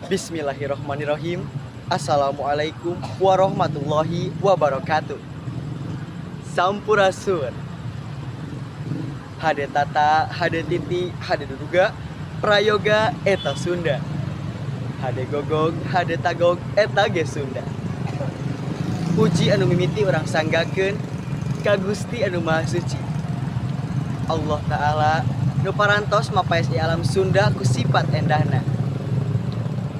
Bismillahirrahmanirrahim. Assalamualaikum warahmatullahi wabarakatuh. Sampurasun. Hade tata, hade titi, hade duduga, prayoga eta Sunda. Hade gogog, hade tagog eta ge Sunda. Puji anu mimiti urang sanggakeun ka Gusti anu Maha Suci. Allah Ta'ala nu parantos mapaes di alam Sunda ku sifat endahna.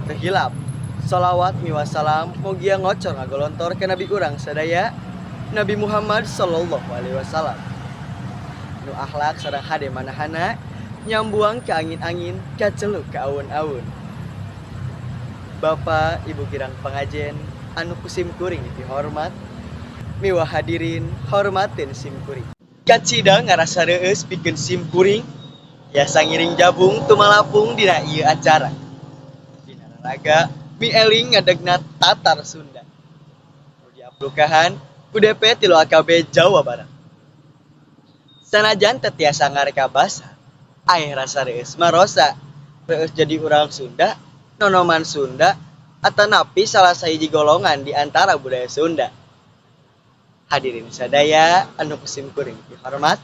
Teu hilap, salawat miwah salam mugia ngocor ngagolontor ke nabi urang sadaya, Nabi Muhammad sallallahu alaihi wasallam. Nu akhlak sareng hade manahana nyambuang ke angin-angin kaceluk ke awun-awun. Bapak, Ibu kirang pangajen anu ku sim kuring dihormat, miwah hadirin hormatin sim kuring. Kacida ngarasa reueus pikeun sim kuring, tiasa ngiring jabung tumalapung dina ieu acara. Dina raraga mieling ngadegna Tatar Sunda. Nu diaplukahan ku DP 3 AKB Jawa Barat. Sanajan teu tiasa ngareka basa, aeh rasa reueus marosa, reueus jadi urang Sunda, nonoman Sunda, atanapi salah sahiji golongan di antara budaya Sunda. Hadirin sadaya anu ku sim kuring dihormat.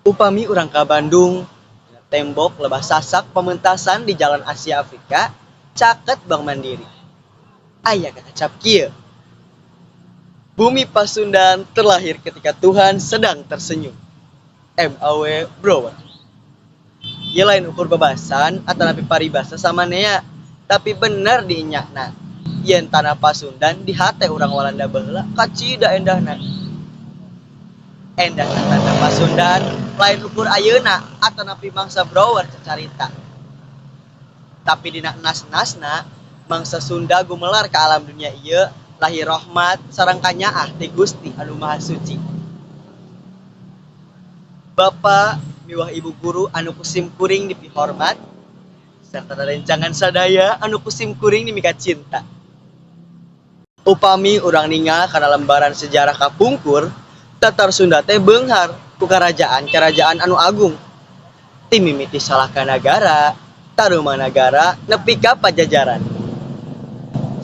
Upami urang ka Bandung, dina tembok lebah sasak pementasan di Jalan Asia Afrika caket Bank Mandiri. Aya kakecap kieu. Bumi Pasundan terlahir ketika Tuhan sedang tersenyum. M.A.W. Brouwer. Ieu lain ukur bebasan atanapi paribasa samanea, tapi bener diinyakna. Yen tanah Pasundan di hate urang Walanda baheula kacida endahna. Endahna tanah Pasundan lain ukur ayeuna atanapi mangsa Brouwer cacarita. Tapi dina enas-enasna mangsa Sunda gumelar ka alam dunia ieu lahir rahmat sareng kanyaah ti Gusti Anu Maha Suci. Bapak miwah ibu guru anu ku sim kuring dipihormat serta rerencangan sadaya anu ku sim kuring dimikacinta. Upami urang ningal kana lembaran sejarah kapungkur, Tatar Sunda teh beunghar ku karajaan-karajaan anu agung. Ti mimiti Salakanagara, Tarumanagara, nepi ka Pajajaran.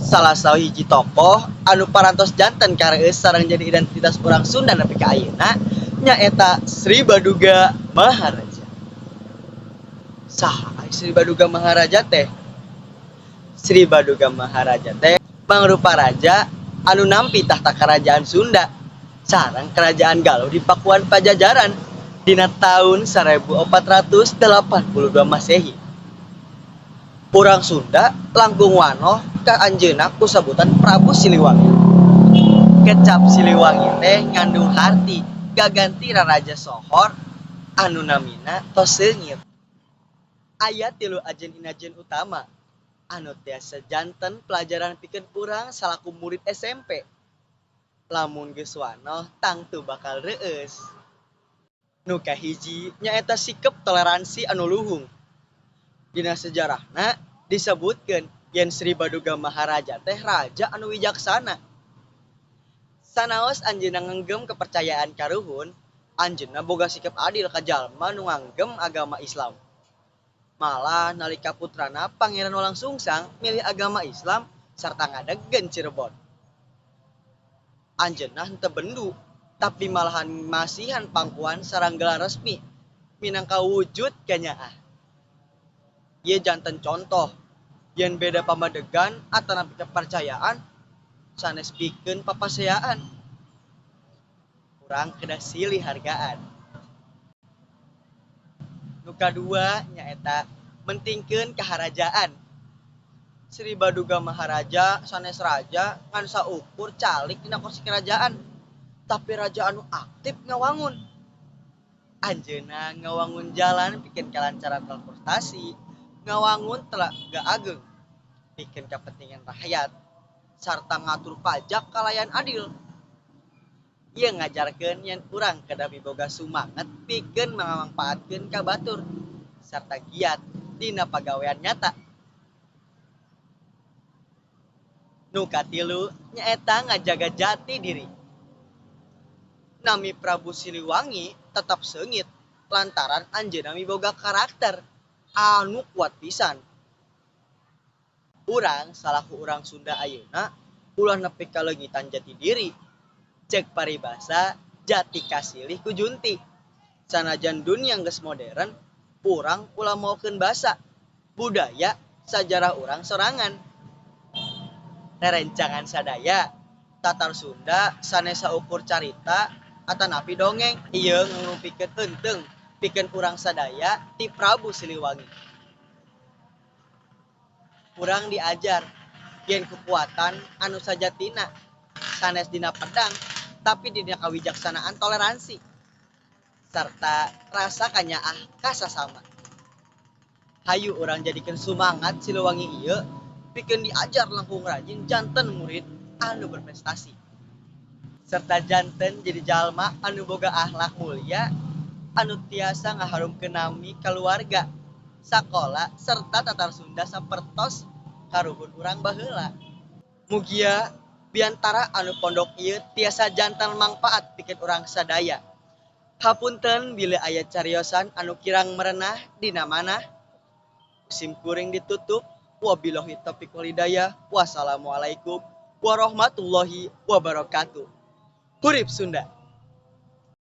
Salah sahiji tokoh anu parantos janten kareueus sareng jadi identitas urang Sunda nepi ka ayeuna nyaeta Sri Baduga Maharaja. Saha Sri Baduga Maharaja teh? Sri Baduga Maharaja teh mangrupa raja anu nampi tahta kerajaan Sunda sareng kerajaan Galuh di Pakuan Pajajaran dina tahun 1482 Masehi. Urang Sunda langkung wanoh ka anjeunna ku sebutan Prabu Siliwangi. Kecap Siliwangi teh ngandung harti gaganti raraja sohor anu namina tos seungit. Aya tilu ajen inajen utama anu tiasa janten pelajaran pikeun urang salaku murid SMP. Lamun geus wanoh tangtu bakal reueus. Nu kahiji nyaeta sikep toleransi anu luhung. Dina sejarahna disebutkeun yen Sri Baduga Maharaja teh raja anu wijaksana. Sanaos anjeunna ngenggem kepercayaan karuhun, anjeunna boga sikep adil ka jalma nu nganggem agama Islam. Malah nalika putrana Pangeran Walangsungsang milih agama Islam sarta ngadegkeun Cirebon. Anjeunna henteu bendu, tapi malahan masihan pangkuan sareng gelar resmi minangka wujud kanyaah. Ieu janten contoh yen beda pamadegan atanapi kepercayaan sanes pikeun papaseaan. Urang kedah silih hargaan. Nu kadua nyaeta mentingkeun kaharajaan. Sri Baduga Maharaja sanes raja ngan saukur calik dina kursi kerajaan, tapi raja anu aktif ngawangun. Anjeunna ngawangun jalan pikeun kalancaran transportasi, ngawangun telaga ageung pikeun kepentingan rakyat, sarta ngatur pajak kalayan adil. Ieu ngajarkeun yen urang kedah miboga sumanget pikeun ngamangpaatkeun ka batur sarta giat dina pagawean nyata. Nu katilu nyaeta ngajaga jati diri. Nami Prabu Siliwangi tetap seungit lantaran anjeunna miboga karakter anu kuat pisan. Urang salaku urang Sunda ayeuna ulah nepi ka leungitan jati diri. Cek paribasa jati kasilih ku junti. Sanajan dunia geus modern, urang ulah maokeun basa, budaya, sajarah urang sorangan. Rerencangan sadaya, Tatar Sunda sanes saukur carita atanapi dongeng. Ieu ngrupikeun eunteung pikeun urang sadaya ti Prabu Siliwangi. Urang diajar yen kekuatan anu sajatina sanes dina pedang tapi dina kawijaksanaan, toleransi, serta rasa kanyaah ka sasama. Hayu urang jadikeun sumangat Siliwangi ieu pikeun diajar langkung rajin janten murid anu berprestasi serta janten jadi jalma anu boga akhlak mulia anu tiasa ngaharumkeun nami kaluarga, sakola, serta Tatar Sunda sapertos karuhun urang baheula. Mugia biantara anu pondok ieu tiasa janten mangpaat pikeun urang sadaya. Hapunten bilih aya cariosan anu kirang merenah dina manah. Sim kuring ditutup. Wabillahi taufiq wal hidayah. Wassalamualaikum warahmatullahi wabarakatuh. Hurip Sunda.